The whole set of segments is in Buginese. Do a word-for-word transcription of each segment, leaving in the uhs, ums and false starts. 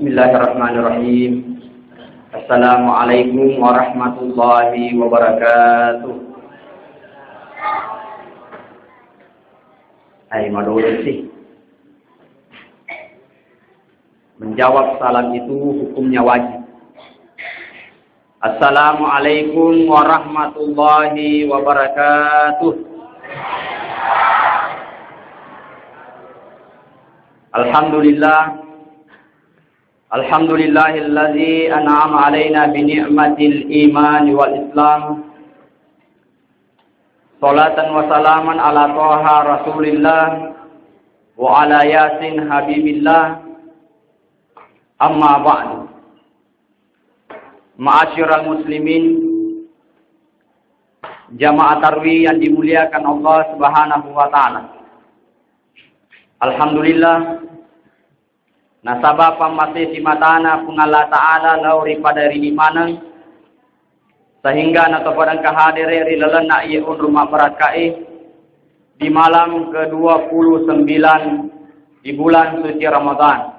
Bismillahirrahmanirrahim. Assalamualaikum warahmatullahi wabarakatuh. Hai, madodong sih. Menjawab salam itu hukumnya wajib. Assalamualaikum warahmatullahi wabarakatuh. Alhamdulillah. Alhamdulillahilladzi an'ama alaina bi ni'matil iman wal islam. Salatan wa salaman ala Taha Rasulillah wa ala Yasin Habibillah. Amma ba'du. Ma'asyiral muslimin, jamaah tarwih yang dimuliakan Allah Subhanahu wa taala. Alhamdulillah, nasaba pammasesi matana Puang Allah Ta'ala lao ri pada rini maneng, sehingga natopada engka hadere ri lalenna iye onro mabbarakkae di malam kedua puluh sembilan di bulan suci Ramadan.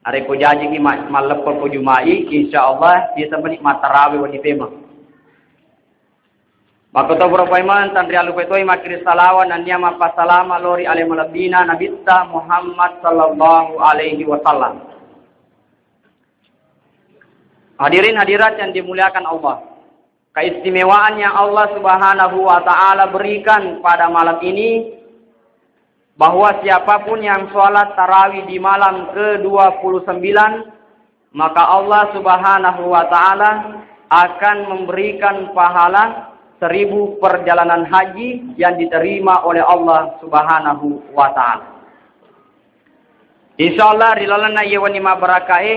Narekko jajiki ma-, malleppe ko Juma'i, insya Allah kita meni mattarawe wenni pemeng. Makkutoparo paimeng, tanrialupai toi makkiri salawa nennia mappasalama lao ri ale malebbina Nabitta Muhammad sallallahu alaihi wasallam. Hadirin hadirat yang dimuliakan Allah. Keistimewaan yang Allah Subhanahu wa Ta'ala berikan pada malam ini, bahwa siapapun yang sholat tarawih di malam kedua puluh sembilan, maka Allah Subhanahu wa Ta'ala akan memberikan pahala seribu perjalanan haji yang diterima oleh Allah Subhanahu wa Ta'ala. Insya Allah, ri lalenna iye wenni mabbarakkae,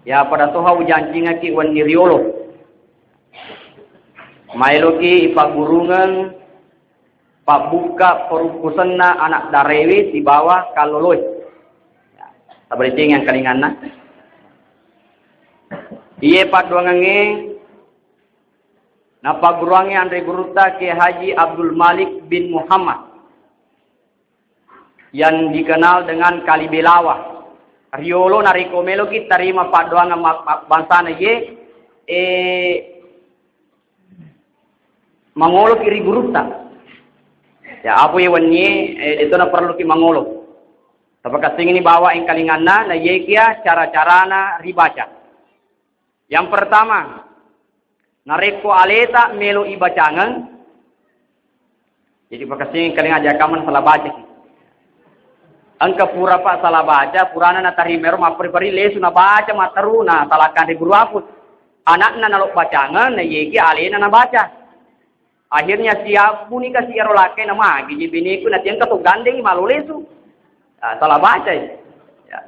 ya pada toha ujancingaki wenni riolo. Maeloki ipaggurungeng pabbukka perukkusenna anak darewe sibawa kalloloe. Ya, tabarecengi angkalinganna. Iye paddoangengnge napagguruangnge anre gurutta Kiai Haji Abdul Malik bin Muhammad yang dikenal dengan Kali Belawa. Riolo narekko meloki tarima paddoangan ma-, ma-, bangsana ye, eh, mangoloki ri gurutta. Ya, apa ye wennie, eh, detona perluki mangolo. Tapakasingini bawa engkalinganna, na yekia cara-carana ribaca. Yang pertama, narekko aleta melo ibacangeng, jadi pakasing kaling aja kaman salah baca ki. Engka pura pa salah baca, purana natarima ero mapperi-peri lesu nabaca matteru na talakan ri guru apus. Anakna nalo bacangeng, na yeki alena nabaca. Akhirnya siappuni kasi ero lakkai na magi je beneku na tiangka to gandeng malo lesu. Ah, salah baca ya. Ya.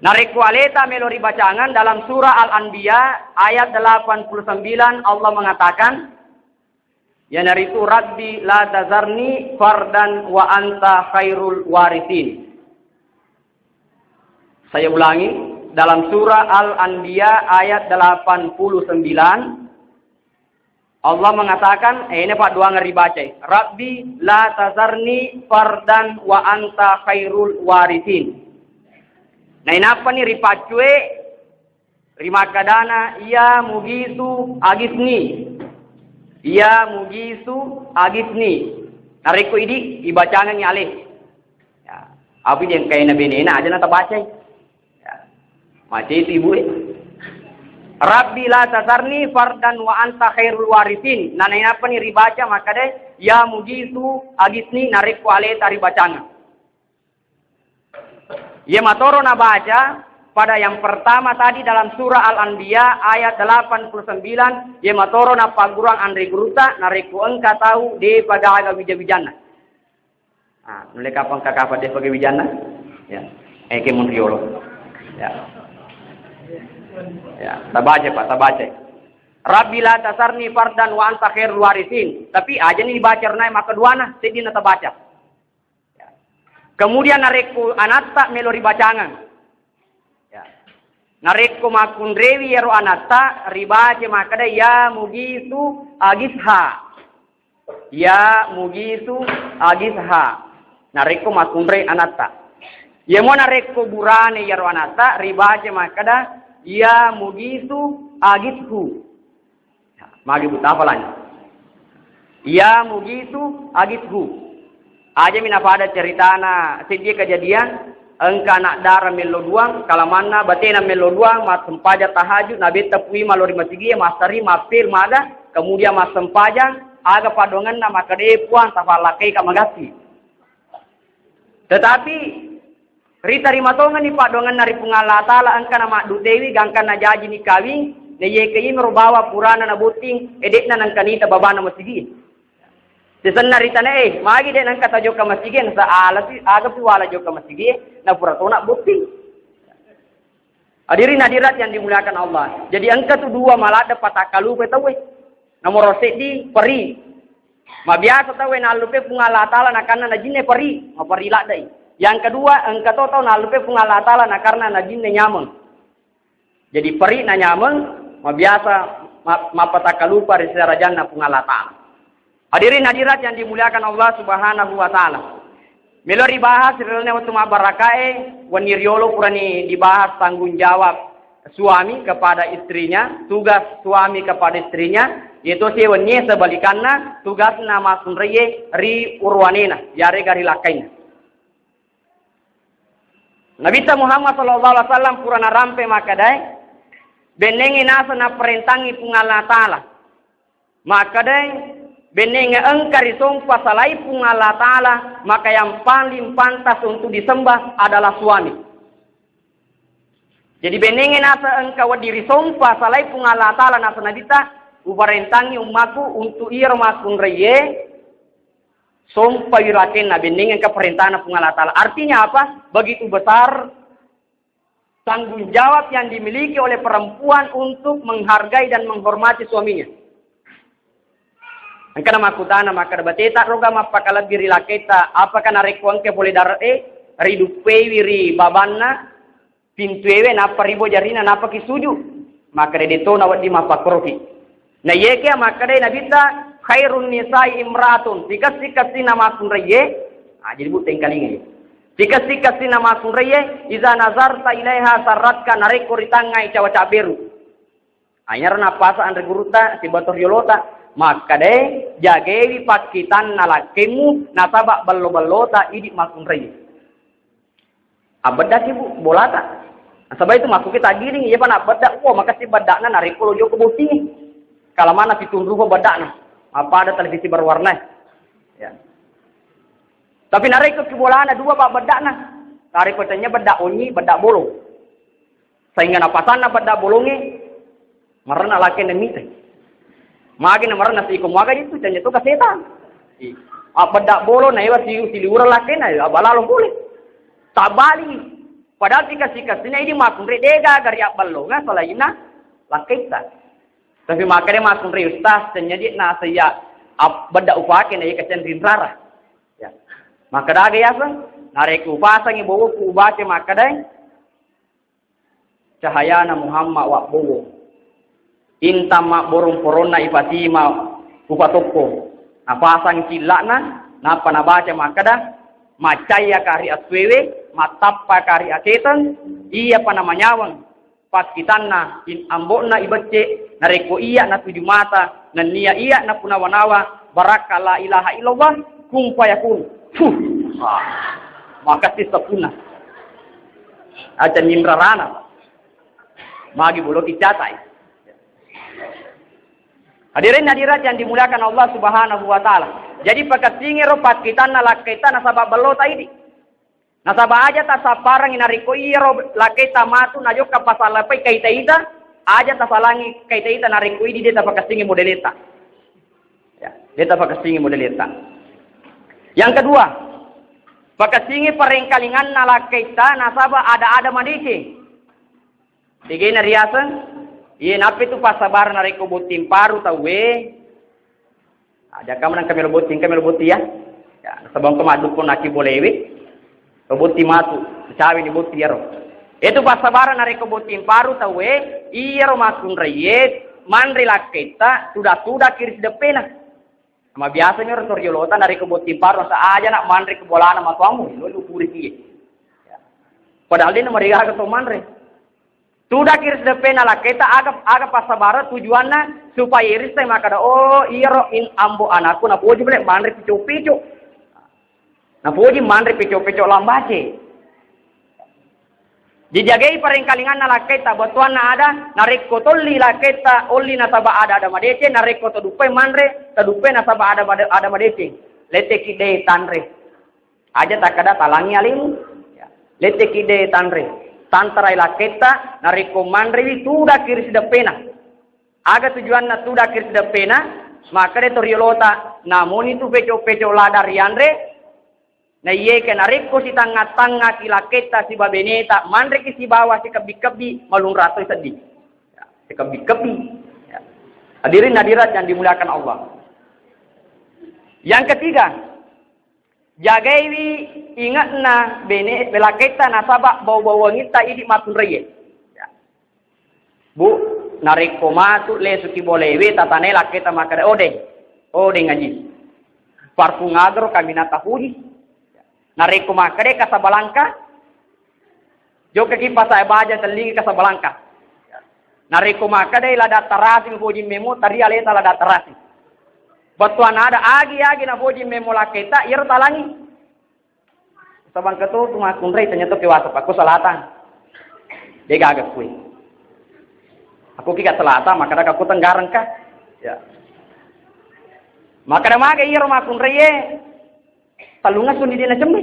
Narekko aleta melo ribacangeng dalam surah Al-Anbiya ayat delapan puluh sembilan, Allah mengatakan, yanaritu Rabbi la tazarni fardan wa anta khairul warithin. Saya ulangi, dalam surah Al-Anbiya ayat delapan puluh sembilan, Allah mengatakan, eh, ini paddoangeng ribacai, "Rabbi la tazarni fardan wa anta khairul warithin." Nainappani ripaccue rimakkedana, "Ya mugisu agisni, ya mugisu agisni." Narekko idi ibacangengngi ale. Ya, apa jengkaina benena aja natabacai. Ya. Macai tu ibu e. "Rabbi la tazarni fardan wa anta khairul warithin." Nanainapani ribaca makkeda, "Ya mugisu agisni," narekko aleta ribacangeng. Iya matoro nabaca pada yang pertama tadi dalam surah Al-Anbiya ayat delapan puluh sembilan, iya matoro nappagguruang anre gurutta, narekko engka tau depa gaga wija-wijanna. Ah, nulle kapang kakapa de pake wijanna? Ya. Eh, ke mun riolo. Ya. Ya, tabaca, Pak, tabaca. "Rabbi la tasarni fardan wa anta khairul warisin." Tapi aja ni dibaca renai maka duana, seddi na tabaca. Ya. Kemudian narekko anatta melo ribacangeng. Ya. Narekko makkunrewi ero anatta, ribaca makkeda, "Ya mugisu agisha." "Ya mugisu agisha." Narekko makkunre anatta. Iyamo narekko burane iyaro anata ribaca makkeda, "Ya mugisu agithu." Magi buta apa lagi? "Ya mugisu agithu." Ajami napada ceritana seddie kejadian, engka anak dara mello duang, kalamanna batena mello duang, massempajang tahajud, nabetta pui malo ri masigie, massari, mappir, maga, kemudian massempajang, aga padongenna makkeda, "E Puang, tafallakeika magatti." Tetapi ritarima tongenni paddoangenna ri Puang Allah Taala, engka namaddutewi, gangkanna jaji nikawing, naiyeke imero bawa purana nabotting, edekna nengka nita babana masigi. Sisenna ritana, "Eh, magi dek nengka tajokka masigi, nasa alasi, aga pi wala jokka masigi, na pura tona botting." Hadirin hadirat yang dimuliakan Allah. Jadi engka tu dua maladde patakkalupa tauwe. Nomoro seddi, peri. Mabiasa tauwe nallupe Puang Allah Taala nakanna najinne peri, maperi laddai. Yang kedua, engka to tau nallupe Puang Allah Taala nakarna najinne nyameng. Jadi peri na nyameng, mabiasa ma-, mappatakkalupa ri serajanna Puang Allah Taala. Hadirin hadirat yang dimuliakan Allah Subhanahu wa Ta'ala. Melo ribahas ri lalenna wettu mabbarakae, wenni riolo purani dibahas tanggung jawab suami kepada istrinya, tugas suami kepada istrinya, yaitu si wennie sebalikanna tugasna makkunraie ri uruanena, yarega ri lakkainna. Nabitta Muhammad sallallahu alaihi wasallam pura narampe makkedae, bennengngi naseng napparentangngi Puang Allah Taala. Makkedai, bennengnge engka risompa salai Puang Allah Taala, maka yang paling pantas untuk disembah adalah suami. Jadi bennengnge naseng engka wedding risompa salai Puang Allah Taala, naseng Nabitta, uparentangngi ummaku untuk iyaro makkunraie sompa wirakenna, bennengnge engka perintahna Puang Allah Taala. Artinya apa? Begitu besar tanggung jawab yang dimiliki oleh perempuan untuk menghargai dan menghormati suaminya. Engkana makkutana, makkeda, "Bateta roga mappakalebbi ri lakketta, apakah narekko engka pole dare'e, riduppeiwi ri babanna, pintuewe, nappa ribo jarina, nappa ki suju?" Makkeda, "Detto nawedding mappakkoroki." Na iyekia makkedai Nabitta, "Khairun nisa'i imra'atun," sikessi-kessina makkunraie. Ah, jadi bu tengkalingai. Sikessi-kessina makkunraie, "Iza nazarta ilaiha sarratka," narekko ritangngai cawa cabberu. Ah, iyaro nappasa anre gurutta, sibawa toriolota. Makkedai, "Jagewi pakkitanna lakkemmu, nasaba bello-bellota idi makkunraie." Abbeddaki, Bu, bolata. Nasaba itu makkuki taggiring, iya pa nabbedda, wah, makessing beddana narekko lo joko bottingi. Kala mana pitung rupa beddana. Apa ada televisi berwarna. Ya. Tapi narekko ki bolana dua pa beddana. Narekko tanya bedda onyi, bedda bolong. Sehingga napasanna bedda bolongnge, marana lakkainna mitai. Magi na marana siko muaga itu, tanya tu ka setan. Ih, abbedda bolo na ewa si, siliwura lakkainna, abalalo boleh. Tabali. Padahal tika sika sina ini makkunrai dega gari abballonga selainna lakkaitta. Tapi makkeda makkunrai ustaz, tanya di na saya abbedda upake na ika cenring rara. Ya. Maka daga yaseng, narekko upasangi bowoku ubaca makkedai, cahayana Muhammad wabbowo. Inta mabborong poronna ipatima upatokko. Napasang cilla'na, nappa nabaca makkeda, "Maccayaka ri assuewe, mattappaka ri aseteng, iyapa namanyaweng pakkitanna in ambo'na ibecce, narekko iya natuju mata, nennia iya napunawa-nawa, barakka la ilaha illallah, kun fayakun." Huh. Ah. Makatti sapunna. Aja ninrarana. Magi bolo kicatai. Hadirin hadirat yang dimuliakan Allah Subhanahu wa Ta'ala. Jadi, paketingiro pakkitanna lakkaita nasaba bellota idi. Nasaba aja tasapparangi narekko iyaro lakkaita matu najokka pasalapai kaita-ita, aja tasalangi kaita-ita narekko idi de tapaketingi modeleta. Ya, de tapaketingi modeleta. Yang kedua, paketingi parengkalinganna lakkaita nasaba ada-ada madeceng. Tegena riaseng, iye nappi tu passabareng narekko botting paru tauwe. Aja kamu nang kami lo botting, kami lo botting ya. Ya, sabang ko madukko naki bolewe. Lo botting matu, cawe ni botting yaro. Itu passabareng narekko botting paru tauwe, iyaro makkunraiye manre lakketta, tuda-tuda kiri sideppena. Mabiasa mi ro toriolota narekko botting paru, sa aja nak manre ke bolana matuamu, lo lu puri kie. Ya. Padahal de' namarigaga to manre. Tudaki ri sideppena lakketa, aga, aga passabareng tujuanna supaya iristai makkeda, "Oh, iyaro in ambo anakku napoji bele manre pico-pico. Napoji manre pico-pico lambace." Dijagai parengkalinganna lakketa, bettuanna ada, narekko tolli lakketa, olli nasaba ada-ada madeceng, narekko teduppai manre, teduppai nasaba ada made-, ada madeceng. Letteki de' tanre. Aja takkeda talangi alemu. Ya. Letteki de' tanre. Tantarai lakketta, narekko manrewi tudaki ri sideppena. Aga tujuanna tudaki ri sideppena? Makkeda to riolota, namoni tu peco-peco lada rianre, na iyeke narekko sitangnga-tangngaki lakketta sibawa beneta, manreki sibawa sikebbi-kebbi, malunratoi seddi. Ya, sikebbi-kebbi. Ya. Hadirin hadirat yang dimuliakan Allah. Yang ketiga, jagaiwi inge'na bene, lakketta nasaba bau-bauangitta idi makkunraie. Ya. Bu, narekko matu lesuki bolewe, tatanai lakketta makkeda, "Odeng, odeng aji. Parfum agaro kaminang tapuji." Narekko makkeda Casablanca, jokkaki pasai baja tellingi Casablanca. Narekko makkeda lada tarasi mupoji memo, tari aleta lada tarasi. Bettuanna ada agi-agi napoji memo lakketta, iyaro talangi. Sabang ketu tu makkunrai tanya to ke WhatsApp, aku selatan. De' gaga kui. Aku kika selatan, makkeda aku tenggareng ka. Ya. Makkeda mage iyaro makkunraie, tellungesso ni de' nacemme.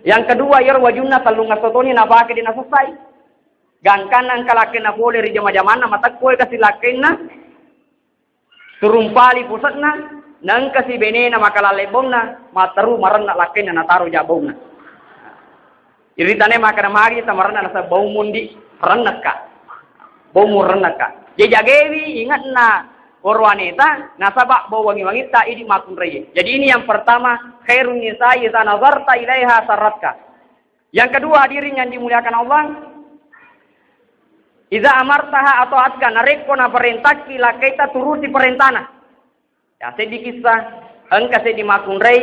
Yang kedua, iyaro wajunna tellungesso toni napake de' nasessai. Gangkanna engka lakkenna pole ri jama-jamanna, matekko kasi lakkenna, turumpali puse'na, naengka si benena makalalle baunna, matteru marenna lakkenna nataro ja baunna. Iritane makkeda magi tamarenna nasaba bau mundi rennekka. Bau murennekka. Jajagewi inge'na worowaneta nasaba bau wangi-wangitta idi makkunraie. Jadi ini yang pertama, khairun nisa'i idza nazarta ilaiha sarratka. Yang kedua, hadirin yang dimuliakan Allah, idza amartaha ata'atka, narekko naparentaki lakkaita turusi parentana. Ya, seddi kisah, engka seddi makkunrai,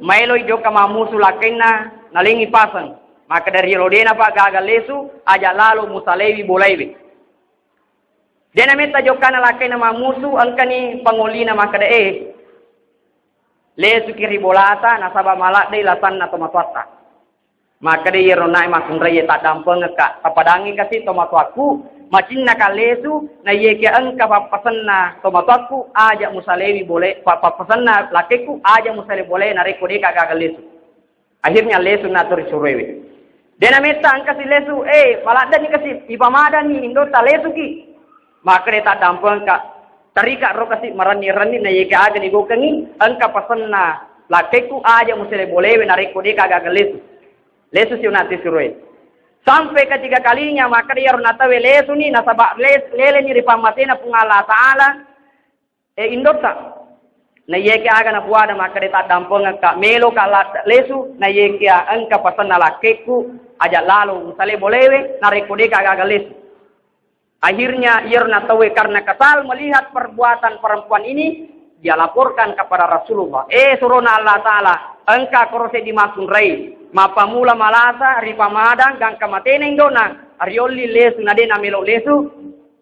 maeloi jokka mammusu lakkainna, nalengi paseng. Makkeda riolo dena pa gaga lesu, aja lalo musalaiwi bolaiwe. Dena metta jokkana lakkainna mammusu, engkani pangollina makkeda, eh, lesuki ri bolata, nasaba maladdei lasanna tomatoatta. Makkeda iyaro nae makkunraie, taddampengekka, tapadangi kasi tomatoakku, macinnaka lesu, na iyekia engka pappasenna tomatoakku, aja musalewi bole, pa-, pappasenna lakkekku, aja musale bole narekko deka gaga lesu. Akhirnya lesu na to ri suroewe. Dena metta engkasi lesu, eh, maladdani kasi, ipamadanni indota lesuki. Makkeda taddampengekka, tarika ro kasi marenni-renni na iyekia aga nigokengi, engka pasenna lakkekku aja musale bolewe narekko deka gaga lesu. Lesu si unati suroe. Sampai ketiga kalinya, makkeda iyaro natawe lesuni, nasaba les-, leleni ri pammasena Puang Allah Ta'ala, e indotta. Na iyekia aga napuada makkeda taddampengekka, meloka la-, lesu, na iyekia engka pasenna lakkekku, aja lalo musale bolewe, narekko deka gaga lesu. Akhirnya, iyaro natawe karena kesal melihat perbuatan perempuan ini, dia laporkan kepada Rasulullah. Eh, surona Allah Ta'ala, engka koro seddi makkunrai, mappamula malasa, ripamadang, gangka matena indona, riolli lesu, na de namelo lesu,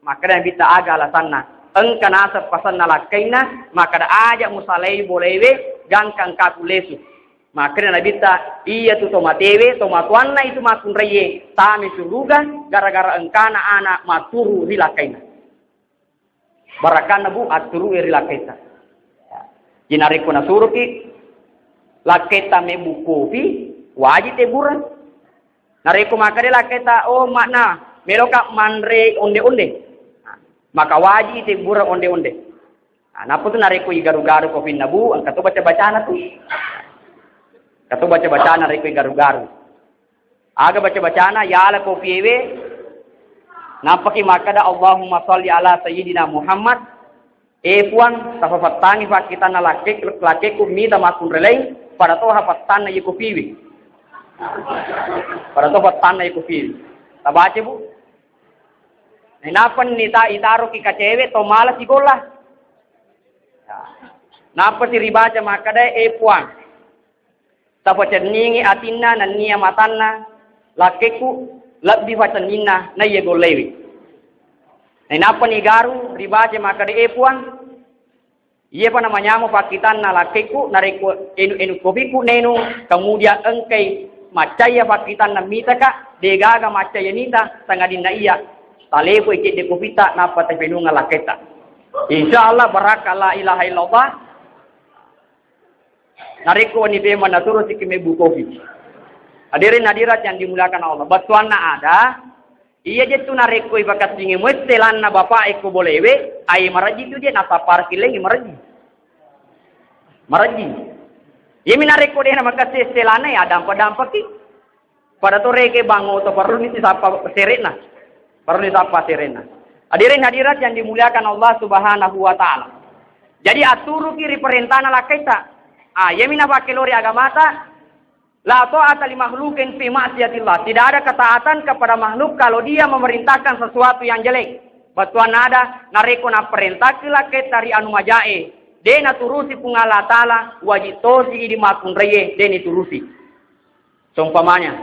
makkeda Nabitta aga alasanna. Engka naseng pasenna lakkainna, makkeda aja musalai bolewe, gangka engkaku lesu. Makkeda Nabitta, iyatu tomatewe, tomatoanna itu makkunraie, tame suruga gara-gara engkana ana matturu ri lakkainna. Barakkanna, Bu, atturu'e ri lakkaita. Jadi narekko nasuroki lakkaita mebbu kopi, wajib tebbureng. Narekko makkeda lakkaita, "Oh, makna, meloka manre onde-onde." Maka wajib tebbureng onde-onde. Nah, nappa tu narekko igaru-garu kopinna, Bu, engka to baca-bacana tu. Engka to baca-bacana rekko igaru-garu. Aga baca-bacana, yala kopiewe, nappaki makkeda, "Allahumma shalli ala sayyidina Muhammad." Eh, Puang, tapafattangi pakkitanna lakkek-, lakkekku mita makkunrai laing, pada toha pattanna iye kopiwe. Pada toha pattanna iye kopiwe. Tabaca, Bu. Nainappa nita-, itaroki kacewe, to mala sigolla. Ya. Nappa si ribaca makkeda, "Eh, Puang, tapacenningi atinna nennia matanna lakkekku lebbi pacenninna naiya gollewe. Nainappa nigaru ribaca makkeda, "E Puang, iyapa namanyameng pakkitanna lakkekku, narekko enu-enu kopiku nenu, kemudian engkai maccaya pakkitanna mitaka, degaga maccaya nita, sangadinna iya talepoi cedde kopita nappa tapenungeng lakketta." Insya Allah, barakka la ilaha illallah. Narekko wenni pemeng naturusiki mebbu kopi. Hadirin hadirat yang dimuliakan Allah, battuanna ada, iya jettu narekko ipakessingi muette lanna bapak ekko bolewe, ai marejji tu je nasapparki lengi marejji. Marejji. Iyami narekko dena makessing selana ya dampa-dampaki. Pada to reke bango to parellu ni sappa sere'na. Parellu ni sappa sere'na. Hadirin hadirat yang dimuliakan Allah Subhanahu wa taala. Jadi aturuki ri perintana lakketta. Ah, iyami napakkelori agamata, la ta'ata li makhluqin fi ma'siyatillah. Tidak ada ketaatan kepada makhluk kalau dia memerintahkan sesuatu yang jelek. Battuanna ada, narekko naperintahki lakketta ri anu majae, de naturusi Puang Allah Taala, wajib tosi idi makkunraie de niturusi. Seumpamanya,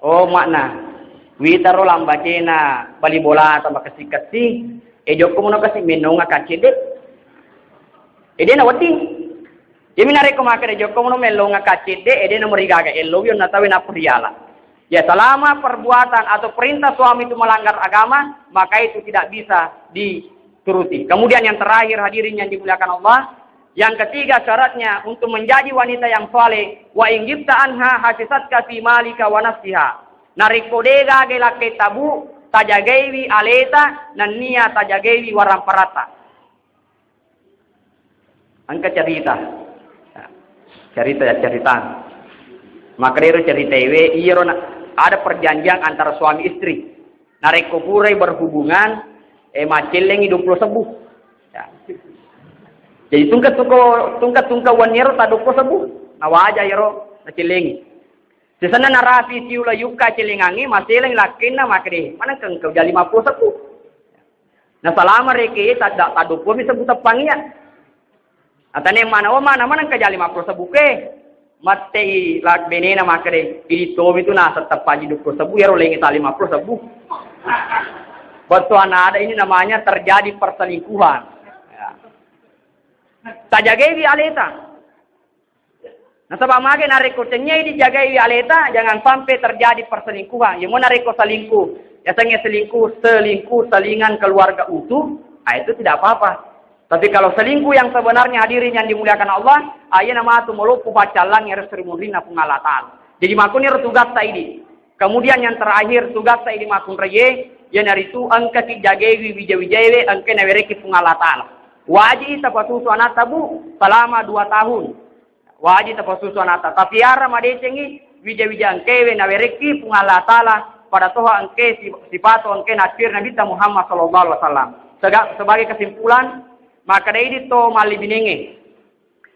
oh, makna, witaro lambacena bali bolata makessi-kessi, e jokko mono kasi mennonga kaccedde. E de nawedding. Iyami narekko makkeda jokko mono mellonga kaccedde, e de namarigaga ellowi onna tawe napuriala. Ya, selama perbuatan atau perintah suami itu melanggar agama, maka itu tidak bisa dituruti. Kemudian yang terakhir, hadirin yang dimuliakan Allah, yang ketiga syaratnya untuk menjadi wanita yang saleh, wa in ghibta anha hafizatka fi malika wa nafsiha. Narekko de gaga lakketta bu, tajagaiwi aleta, nennia tajagaiwi waramparatta. Engka cerita. Cerita ya cerita. Makkedaro cerita iwe, iyaro na-, ada perjanjian antara suami istri. Narekko purai berhubungan, eh, maccellengi dua puluh sebbu. Ya. Jadi tungke-tungke, tungke-tungke wenniero ta dua puluh sebbu. Nawaja iyaro nacellengi. Sisenna narapi siula yukka celengangnge, maseleng lakkenna makkede, manengka engka uja lima puluh sebbu. Nasalama reke tadda-, taddua puluh mi sebbu teppangngi ya. Atane mana, oh, mana, mana engka uja lima puluh sebbu ke. Mattei la benena makkede, idi tomi tu naseng teppaji dua puluh sebbu, yaro lengi ta lima puluh sebbu. Bettuanna ada ini namanya terjadi perselingkuhan. Ya. Tajagaiwi aleta. Nasaba mage narekko tenniai dijagai aleta, jangan sampai terjadi perselingkuhan. Yemo narekko selingkuh, biasanya selingkuh, selingkuh, selingan keluarga utuh, ah, itu tidak apa-apa. Tapi kalau selingkuh yang sebenarnya, hadirin yang dimuliakan Allah, ah, iya namatu maloppo paccallang ero seri munrinna Puang Allah Taala. Jadi makkuniro tugatta idi. Kemudian yang terakhir, tugatta idi makkunraie, iyanaritu engkaki jagaiwi wija-wijaewe engkai nawerekki Puang Allah Taala. Wajib tapasusu anatta bu selama dua tahun. Wajib tapasusu anatta. Tapiara madecengi wija-wija engkewe nawerekki Puang Allah Taala pada toha engke si-, sipato engke naccue ri Nabitta Muhammad sallallahu alaihi wasallam. Sega-, sebagai kesimpulan, makkeda idi to malli binenge.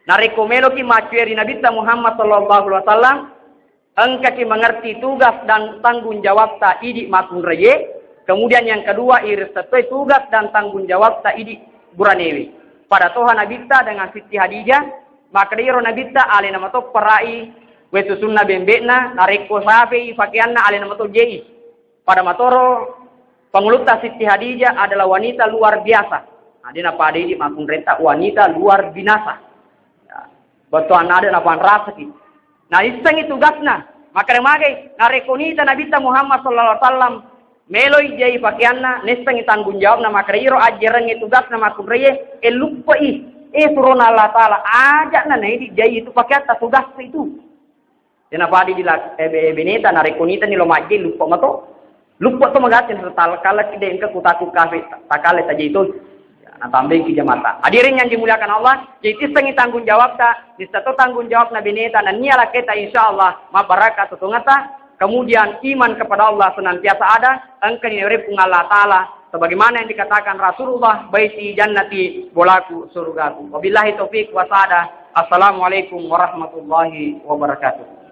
Narekko meloki maccue ri Nabitta Muhammad sallallahu alaihi wasallam, engkaki mengerti tugas dan tanggung jawabta idi makkunraie. Kemudian yang kedua, irissettoi tugas dan tanggung jawabta idi buranewe. Pada toha Nabitta dengan Siti Hadijah, makkedaro Nabitta alena mato perai wae susunna bembe'na, narekko sapei pakeanna alena mato jei. Pada matoro pangulutta Siti Hadijah adalah wanita luar biasa. Nah, de napada idi makkunraita wanita luar binasa. Ya. Bettuanna ada napanrasaki. Naissengi tugasna. Makkeda magai, narekko nita Nabitta Muhammad sallallahu alaihi wasallam meloi jai pakeanna, naissengi tanggung jawabna, makkeda iro ajjerengnge tugasna makkunraie, e luppai, e surona Allah Taala, aja'na naidi jai itu pakeatta tugas itu. Tena padi di la-, e be-, beneta narekko nitani lo majjai luppa mato. Luppa to magatti natakallaki de engka kutaku kafe takale tajai to. Ya, natambengki jamata. Hadirin yang dimuliakan Allah, jadi tissengi tanggung jawabta, nissa to tanggung jawabna beneta nennia lakketa insyaallah mabbarakka totongata. Kemudian iman kepada Allah senantiasa ada, engkani nawereng Puang Allah Taala sebagaimana yang dikatakan Rasulullah, "Baiti jannati, bolaku surgaku." Wabillahi taufiq wasadah. Assalamualaikum warahmatullahi wabarakatuh.